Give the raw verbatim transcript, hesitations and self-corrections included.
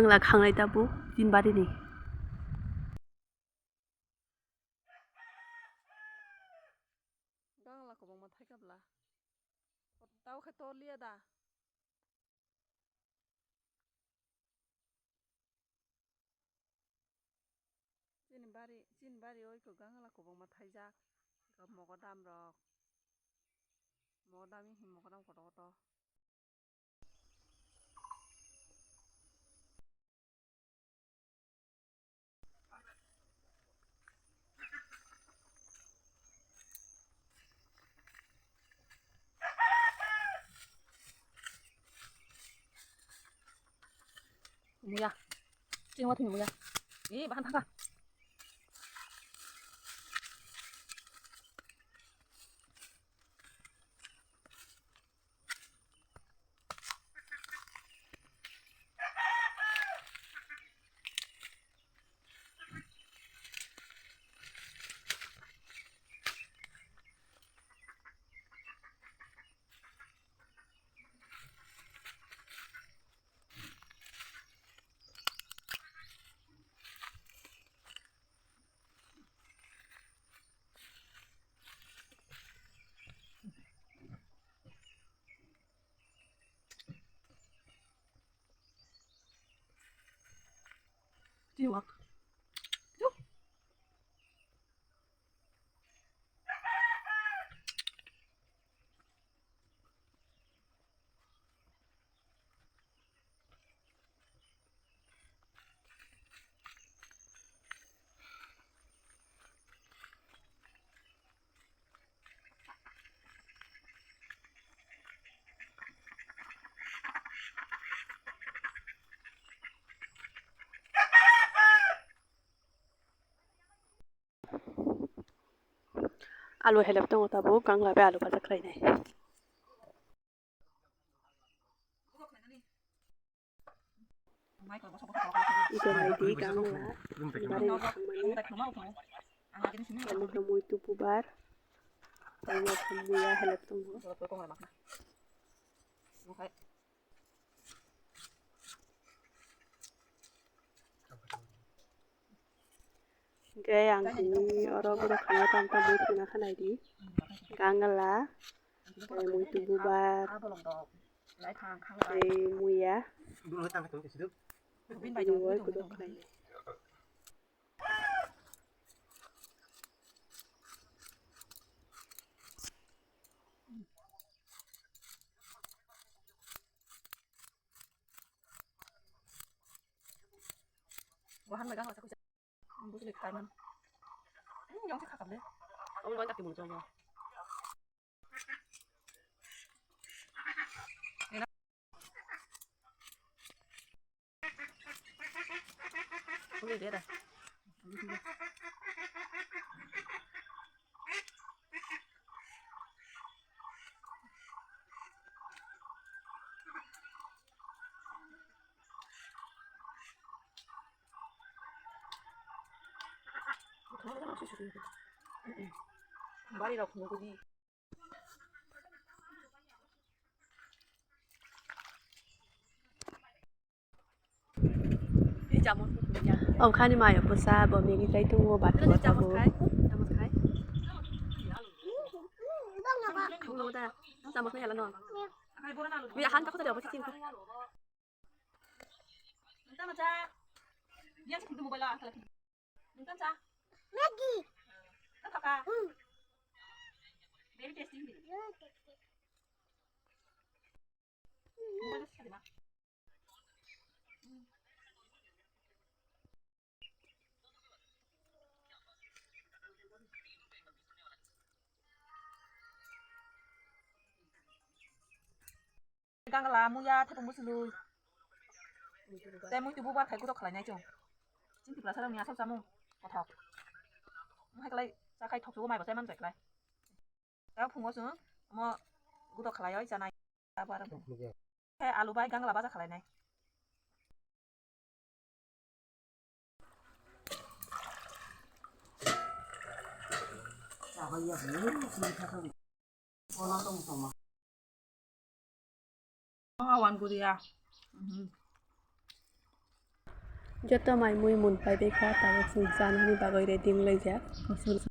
Khangnai tabuk tin barini. Gangla kwbangma thaika bla. Tao khe toliya da. Chini bari, chini bari oi ko gangla kwbangma thaijak. Mogodam rok. Mogodam hi mogodam koto koto. Muya. Chini wathini muya. Eh, bahan thaka. Tiwak. Alu helep tongo tabuk, gangla bai alu baja khlainai. Ito naidi gangla, bari thangmani, amo khe muitu bubar, amo khe muya helep tongo. Hingke ang tini oro borok khana tam tam mui thangna kha naidi. Gangla, tei muitu bubar, tei muya. Tini wai kudo khlainai. Wahan bai gangla sakhuisa. Ang bujli khlai man. Hmm, yang se khakap le. Ang bai tak timun chong. Uli dia dah. Bari rok nugudi. Okhani mayo pusa bo megi kai tungo batu batu bo. Chamos kai. Chamos kai. Chamos kai. Chamos kai. Chamos kai. Nonton sa. Yang sa pintu mobile ah, salah pintu. Nonton sa. Maggi. Nonton ka. Hmm. Very tasty. Hmm, tasty. Mobile sa di ma. Gangla, muya, thaitung bwswlwi. Tei muitu bubar khai gudo khlainai chwng. Chini Tiprasa rokni asal chamung kothok. Wngkha khlai chakhai thoksugo maibo chaiman bai khlai. Tei phungo chwng omo gudo khlaioi chanai. Abo aro. Khe alu bai gangla baja khlainai. Awan guria. Mhm. Joto mai mui mun pai bai kha, tabuk chwng chanani bagwi ready wng laijak.